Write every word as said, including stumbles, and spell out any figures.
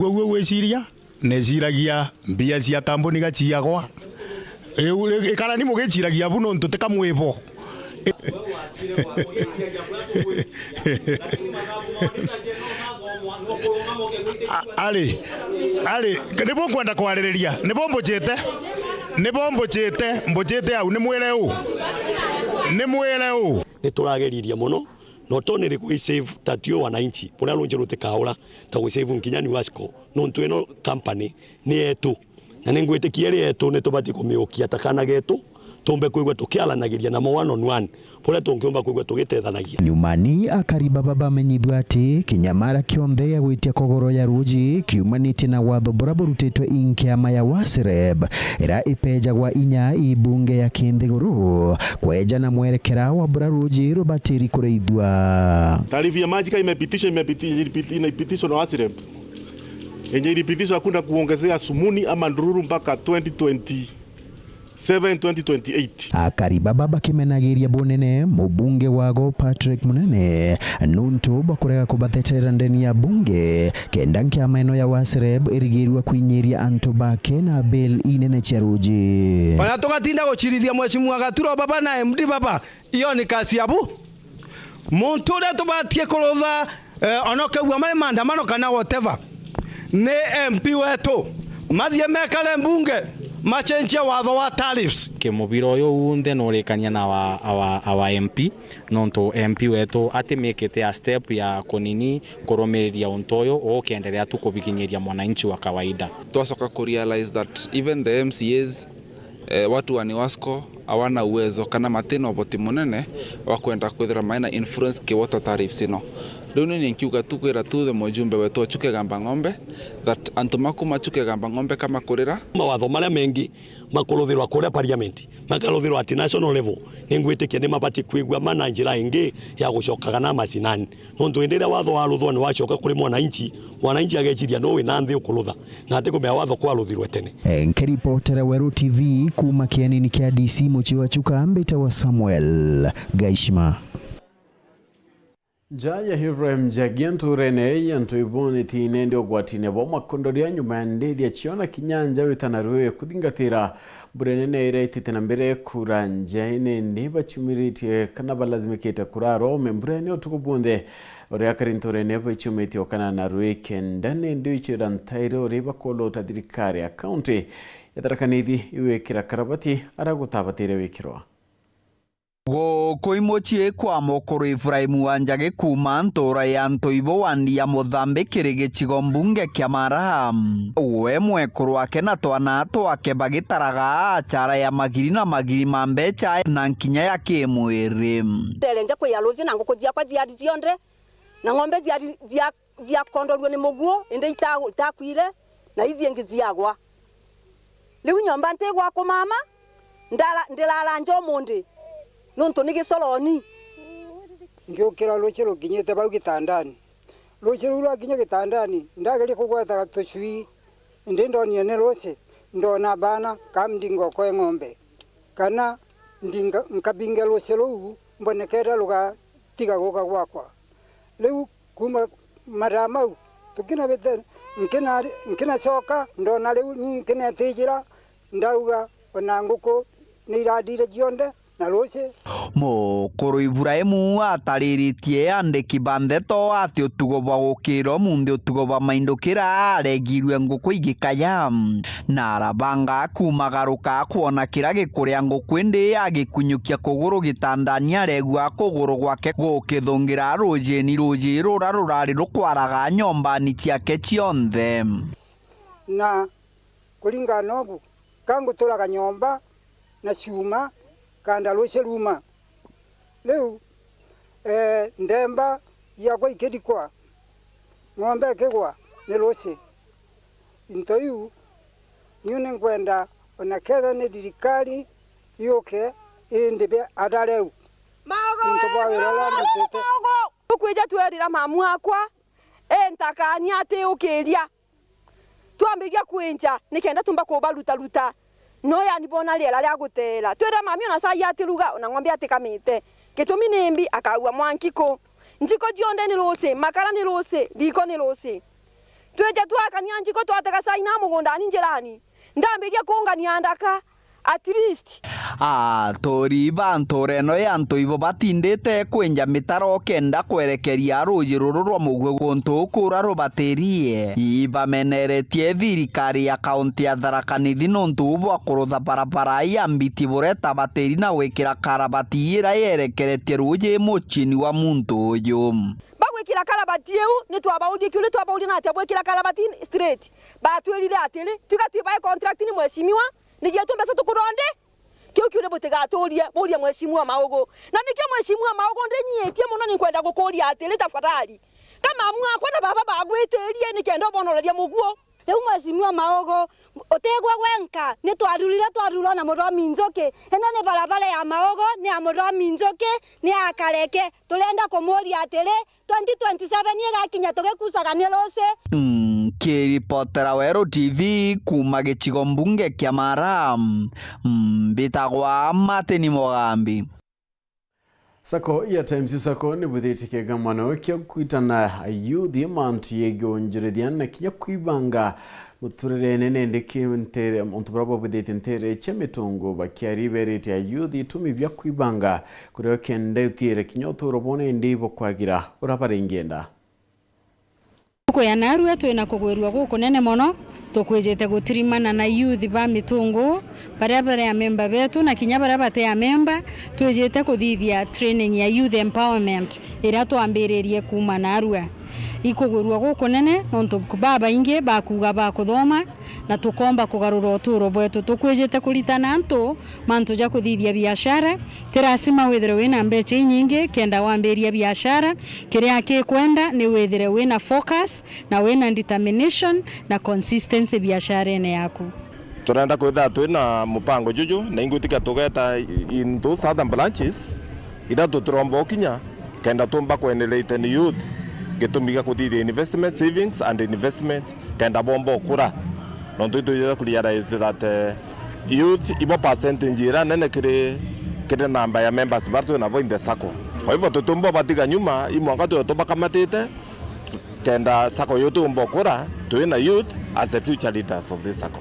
Uguo gwiciria, neciragia mbia cia kambuni gaciagwa. Riu ri-, ikarani mugiciragia bu nontu ti kamwibo. A-, ari, ari, nibo nkwenda kwaririria, nibo mbucite, nibo mbucite, mbucite au, ni mwire u, ni mwire u. Ni turageririe mono, na utone ri kwi save ta tio wananchi, buria runji rutikaura, ta gwi save nkinya ni Wasco, nontu ino company ni yetu. Na ni ngwitikia iri yetu, ni tubati kumiukia ta kana getu, tumbe kwigua tukiaranagiria namo one on one, buria tungiumba kwigua tugitethanagia. Nyumani, akari baba bamenyithua ati kinyamara kionthe gia gwitia kogoro ya ruuji kiumanitie na watho buria burutitwe i nkiama ya WASREB, iria ipejagwa inya i bunge ya kinthiguru, kweja na mwerekera wa buria ruuji rubatiri kurithua. Taarifa ya maji kama imepitishwa, imepiti-, imepiti-, inapitishwa na WASREB. Yenye ilipitishwa hakuna kuongezea Sumuni ama Ndururu mpaka twenty twenty-seven, twenty twenty-eight. Akari baba bakimenagiria bunene mubunge wago Patrick Munene nuntu bwa kurega kubatetera ndeni ya bunge kenda nkiama ino ya WASREB irigirua kwinyiria antu bake na bill inene cia ruuji. Ona tugatinda gucirithia Mheshimiwa Gaturo baba na M D baba, iyo ni kazi yabu. Muntu uria tubatie kurutha, eh, ona ukaigua mari maandamano kana whatever, ni M P wetu. Mathie mekare mbunge, machenjie watho wa tariffs. Kimubira uyu unthe nurikania na our, our, our M P, nontu M P wetu atimikite a step ya kunini kurumiriria untu uyu, ukiendelea tu kubikinyiria mwananchi wa kawaida. Twacoka ku realize that even the M C As, eh, watu wa Niwasco hawana uwezo kana matina uboti munene wa kwenda kwithira maina influence ki water tariffs ino. Riu ni nkiuga tu kwira tu the mujumbe wetu Ochuka Igamba Ng'ombe that antu maku ma Ochuka Igamba Ng'ombe kama kurira. Mawatho maria mengi makuruthirwa kuria parliament, makaruthirwa at national level, ni ngwitikia ni mabati kwigua ma na njira ingi ya gucoka kana macinani. Nontu indi iria watho waruthwa ni wacoka kuri mwananchi, mwananchi ageciria no wina nthi ukurutha, na atikumenya watho kwaruthirwe tene. Eh, nkiripotera Weru T V kuuma kienini kia D C mucii wa Chuka, mbitawa Samuel Gaishima. Nja ya Ibrahim Njagi nturene ya Ntoiboni ti nendi ugwatine bwa makondoria nyuma ya ndithia ciona kinya nja witana rwi kuthingatira mbura nene iria itite na mbere kura nja, indi bachumiritie kana balazimikite kurara ome mbura ni utuku bunthe. Uria akari nturene baichumitie ukana na rwi kenda ni ndio ichira ntaire uria bakolota thirikari ya kaunti ya Tharaka Nithi iwikira karabati ara gutabatire wikirwa. Guku i mucii kwa mukuru Ibrahim wa Njagi kuuma ntura ya Ntoibo wandi ya Muthambi kiri gicigo mbunge kia Mara. We, mwekuru wake na twana twake bagitaraga achara ya magiri na magiri ma mbecha na nkinya ya kimwiri. Ntere nja kwiya ruuji na nguku ciakwa ciari cionthe, na ng'ombe ciari cia ciakondorue ni muguo, indi ita-, itakwire, na iji ingi ciagwa. Riu nyomba ntigwa kumama, ndara-, ndirara nja umundi, nontu ni gicoroni. Ngiukira ruuji rukinyite bau gitandani. Ruuji ruu rwakinya gitandani, ndageria kugweta tucui, indi ndonire ni ruuji, ndona baana, ka ndinga ukwe ng'ombe, kana ndinga, nkabinga ruuji ruu, mbone kethira rugatiga guka gwakwa. Riu kuuma mathaa mau, tukinabite, nkina-, nkinacoka, ndona riu ni nkinetijira, ndauga, ona nguku ni irathire cionthe, na ruuji. Mukuru Iburaimu atariritie andiki ba ndeto ati utugo bwa gukira umunthi utugo bwa maindukira aregirue nguku igikaya. Na arabanga kumagaruka kwona kira gikuria nguku indi agikunyukia kuguru gitandani aregua kuguru gwake gukithungira ruujini, ruuji rura rurari rukwaraga nyombani ciake cionthe. Na kuringana na ugu, ka nguturaga nyomba na cuuma, kanda ruuji ruuma. Riu, ee, ndemba ciakwa ikirikwa, ng'ombe ikigwa ni ruuji. Into iu, niu ni nkwenda ona kethira ni thirikari yuke indibe athare u. Untu bwa wira uria ndutite. Tukwija twerira mamu akwa, e ntakania ati ukiria. Twambiria kwinja nikenda tumba kubarutaruta. No yani bona riera ria guteera. Twira mami ona cai atiruga, ona ng'ombe atikamite. Gitumi ni mbi, akaua mwanki ku. Njiko cionthe ni ruuji, makara ni ruuji, riko ni ruuji. Twije twakania njiko twatega caina mugundani njirani. Ndambiria kuungania ndaka, at least. Aturi ba ntura ino ya antu ibo batindite kwinja mitaro kenda kwerekeria ruuji ruru rwa mugwe guntu kura rubatirie. Ibameneretie thirikari ya kaunti ya Tharaka Nithi nuntu bwa kurutha barabara ya Mbiti Bureta batiri na gwikira karabati ira yerekeretie ruuji muciini wa muntu uyu. Bagwikira karabati iu, ni twabaurie kiu, ni twabaurie na atia bwikira karabati straight. Batwirire atiri, tiga twibae contract ni mheshimiwa, ni jietu mbeca tukuronde. Kiu kiu ni butigaturie, buria mheshimiwa Maugu. Na nikio mheshimiwa Maugu ndinyiitie mono, ni nkwenda gukuria atiri, tafadhali. Ka mamu akwa na baba bagwitirie, ni kenda ubonoreria muguo. Riu mheshimiwa Maugu, utigwe gwenka, ni twarurire, twarurwa na muthomi Njuki. Ino ni barabara ya Maugu, ni ya muthomi Njuki, ni ya Kareke. Turenda kumuria atiri, twenty twenty-seven igakinya tugikucaga ni ruci. Nkiripotera Weru T V kuuma gicigo mbunge kia Mara, mbitagwa Martin Mugambi. Sacco ya Times Sacco ni bwithitie kiega mono kia kwitana ayuthi mantu yegi unjirithia na kinya kwibanga muturire nene ndiki ntere, untu buria bwabwithitie ntere cia Mitungu. Bakiari berite ayuthi itumi bia kwibanga kuria kenda utiire kinya uturo bone ndi bukwagira ura baringienda. Ntuku ya narua twina kugwirua gukunene mono, tukwijite gutirimana na youth ba Mitungu, baria bari amemba betu na kinya baria bati amemba, twijite kuthithia training ya youth empowerment iria twambiririe kuuma narua. Ikugwirua gukunene nontu babaingi bakuuga bakuthoma na tukomba kugarura uturo bwetu. Tukwijite kuritana antu mantu ja kuthithia biashara. Ti lasima withire wina mbeca inyingi kenda wambiria biashara. Kiria kikwenda ni withire wina focus na wina determination na consistency biasharene yaku. Turenda kwithira twina mupango juju, na ingwitikia tugeta in those other branches iria tutiromba ukinya, kenda tumba kwenelate ni youth, gitumi gia kuthithia investment, savings and investment, kenda bomba ukura. Nontu itwija ku realize that, eh, youth ibo percentage iria nene kiri, kiri namba ya members baria twinabo in the sacco. Kwa hivyo tutumba batiga nyuma, i mwanka tuyo tubakamatite, kenda sacco yetu yumba ukura, twina youth as the future leaders of this sacco.